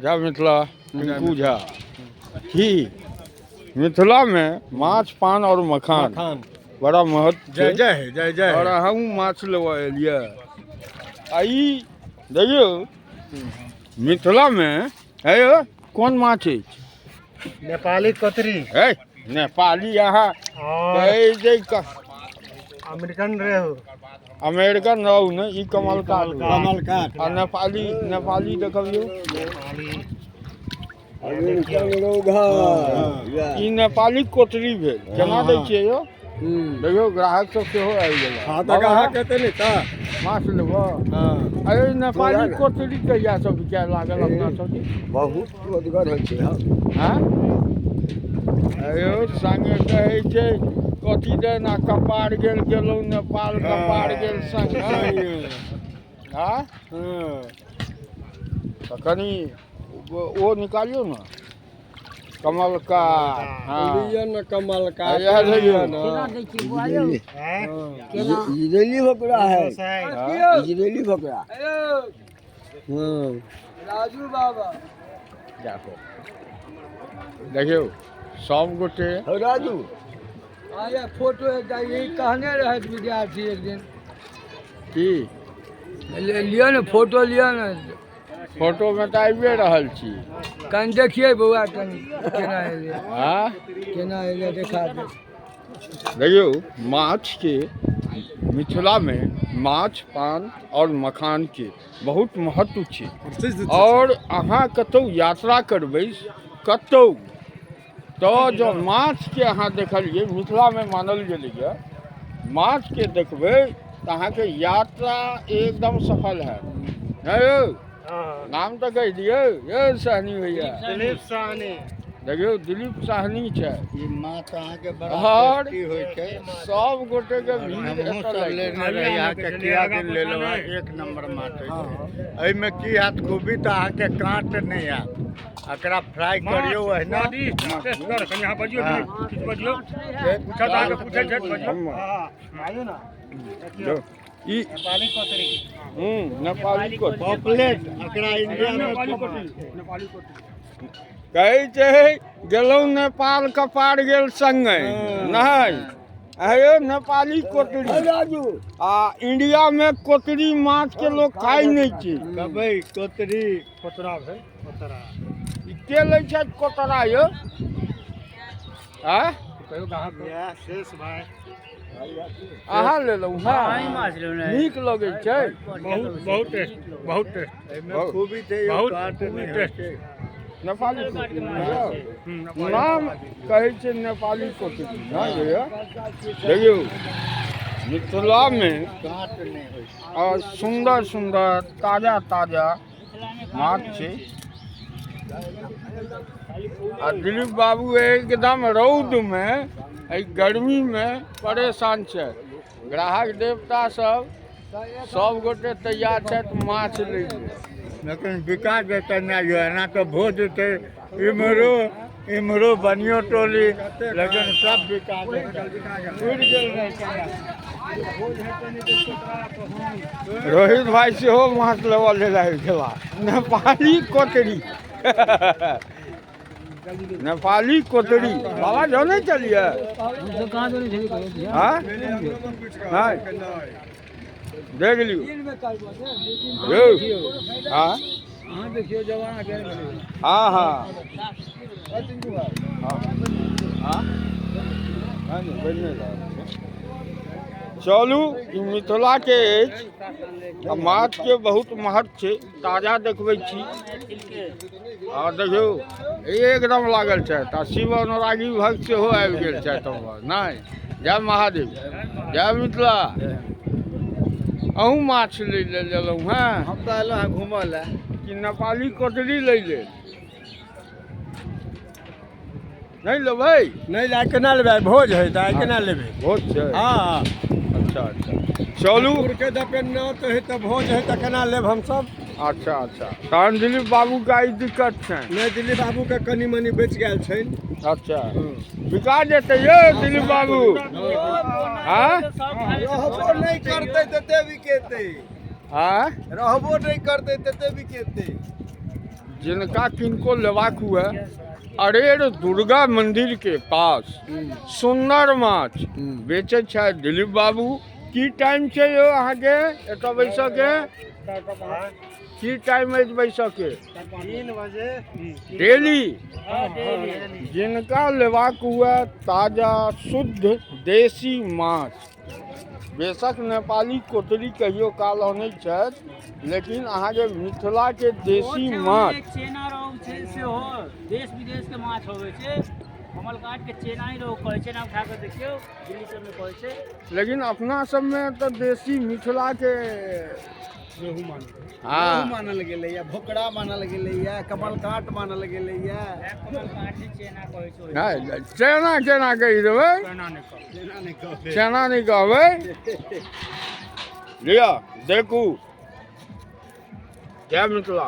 जय मिथिला। टिंकू झा की मिथिलामे माछ पान और मखान मखान बड़ा महत्व जय छै। जय हे जय जय और हे। अहूँ माछ लेबऽ एलियै आ ई देखियौ मिथिलामे हे यौ कोन माछ अछि? नेपाली कतरी। हे नेपाली अहाँ और कहै छै अमेरिकन रेहू। अमेरिकन रहू ने ई कमल काट। कमल काट। आ नेपाली, नेपाली देखबियौ। नेपाली। ई नेपाली कोटरी भेल। केना दै छियै यौ? देखियौ ग्राहक सब सेहो आबि गेल। हाँ तऽ अहाँ के नहि तऽ माछ लेबऽ? हाँ। अरे नेपाली कोटरी कहिया सब बिकाय लागल अपना सबके? बहुत रोजगार होइ छै। हँ। हँ अयो संगे कहै छै कथी देना कपार गेल गेलहुँ नेपाल कपार गेल संग। हँ तऽ कनि ओ निकालियौ ने कमल का। हँ। लिअ ने कमल का। इएह देखियौ। केना दै छियै बौआ यौ? केना? इजरायली बकरा है। हँ। इजरायली बकरा। हँ। राजू बाबा। जाहो देखियौ सब गोटे। हौ राजू। आया फोटो एकटा यही कहने रहथि विद्यार्थी एक दिन। की? लिअ ने फोटो लिअ ने। फोटोमे तऽ आबिए रहल छी। कनि देखियै बौआ, कनि केना एलै। हँ। केना एलै देखा दे। देखियौ माछके मिथिलामे माछ पान और मखानके बहुत महत्व छै। और अहाँ कतहु यात्रा करबै कतहु तऽ जँ माछके अहाँ देखलियै, मिथिलामे मानल गेलैए माछके देखबै तऽ अहाँके यात्रा एकदम सफल हैत। नहि यौ, नाम तऽ कहि दियौ यौ सहनी भैया। दिलीप साहनी। देखियौ दिलीप सहनी छै। ई माछ अहाँके बड़ा और टेस्टी होइ छै। सब गोटेके भीड़ हमहूँ एतऽ सब लागि गेल। लेने रही अहाँके किया दिन लेलहुँ हँ, एक नम्बर माछ होइ छै। एहिमे की हैत खूबी तऽ अहाँके काँट नहि हैत। एकरा फ्राई करियौ ओहिना। स्वादिष्ट टेस्ट कर। कनि अहाँ बजियौ। हाँ। किछु बजियौ, पूछत अहाँके, पूछै छथि, बजियौ। हम- बाजू ना। जो, ई नेपाली कतरी। नेपाली कोटरी। पॉपलेट एकरा इंडिया मे नेपाली कतरी, नेपाली कतरी। कहै छै गेलहुँ नेपाल कपार गेल संगे। नहि अयो नेपाली कोटरी। राजू। आ इंडियामे कोटरी माछके लोक खाइ नहि छै। कबई कोतरी। कोतरा भेल कोतरा। ई के लै छथि कोतरा यौ? आँ? कहियो ग्राहक शेष भाई। अहाँ लेलहुँ? हँ, नीक लगै छै। बहुत बहुत टेस्ट, बहुत टेस्ट। एहिमे खूबी छै यौ, बहुत काँट खूबी नहि होइ टेस्ट। छै। नेपाली कोटरी नाम कहै छै नेपाली कोटरी। नहि भैया, देखियौ मिथिलामे काँट नहि होइ छै। और सुन्दर सुन्दर ताजा ताजा माछ छै। आ दिलीप बाबू एकदम रौदमे एहि गर्मीमे परेशान छै। ग्राहक देवता सब सब गोटे तैयार छथि माछ लै लेल। लेकिन बिका जेतै नहि यौ, एना तऽ भोज छै इम्हरो इम्हरो बनियो टोली, लेकिन सब बिका जेतै। उड़ि गेल रहै। रोहित भाई सेहो माछ लेबऽ लेल आबि गेला। नेपाली कोटरी, नेपाली कोटरी। बाबा जनै चलिए? कहाँ जनै छलियै? हाँ नहीं देख लियौ यौ। हाँ। अहाँ देखियौ जमाना केहन भेलै। हाँ हाँ हाँ हाँ नहि, बनि नहि रहल छै। चलू ई मिथिलाके अछि आ माछके बहुत महत्व छै। ताजा देखबै छी। आ देखियौ एकदम लागल छथि। आ शिव अनुरागी भक्त सेहो आबि गेल छथि हमर। नहि, जय महादेव, जय मिथिला। अहूँ माछ लै लेल लेलहुँ हेँ? हम तऽ एलहुँ हँ घूमऽ लए। कि नेपाली कोटरी लै लेल नहि लेबै? नहि, आइ केना लेबै? आइ भोज है तऽ आइ केना लेबै? भोज छै। हाँ। अच्छा अच्छा, चलू। के दपे न तऽ है तऽ भोज है तऽ केना लेब हमसब? अच्छा अच्छा, तहन दिलीप बाबूके आइ दिक्कत छनि। नहि, दिलीप बाबूके कनि मनि बचि गेल छनि। अच्छा, बिका जेतै यौ दिलीप बाबू? हाँ। रहबो नहि करतै तते बिकेतै। हाँ। रहबो नहि करतै तते बिकेतै। जिनका किनको लेबाक हुए, अरेर दुर्गा मंदिर के पास सुन्दर माछ बेचै छथि दिलीप बाबू। की टाइम छै यौ अहाँके एतऽ बैसऽके? की टाइम अछि बैसऽके? 3 बजे डेली। जिनका लेबाक हुए ताजा शुद्ध देसी माछ, बेशक नेपाली कोतरी कहियो काल अनै छथि, लेकिन अहाँके मिथिलाके देसी माछ। चेना रोग छै सेहो देश विदेश के माछ होवे छै। कमलकाट के चेना ही रोग कहै छै ना, उठा कऽ देखियौ दिल्ली सबमे कहै छै। लेकिन अपना सबमे तऽ देसी मिथिलाके हँ मानल गेलैया, भोकरा मानल गेलैया, कमलकाट मानल गेलैया। कमलकाट ही चेना कहै छै। नहि, चेना केना कहि देबै? चेना नहि कहबै। लिअ देखू, जय मिथिला।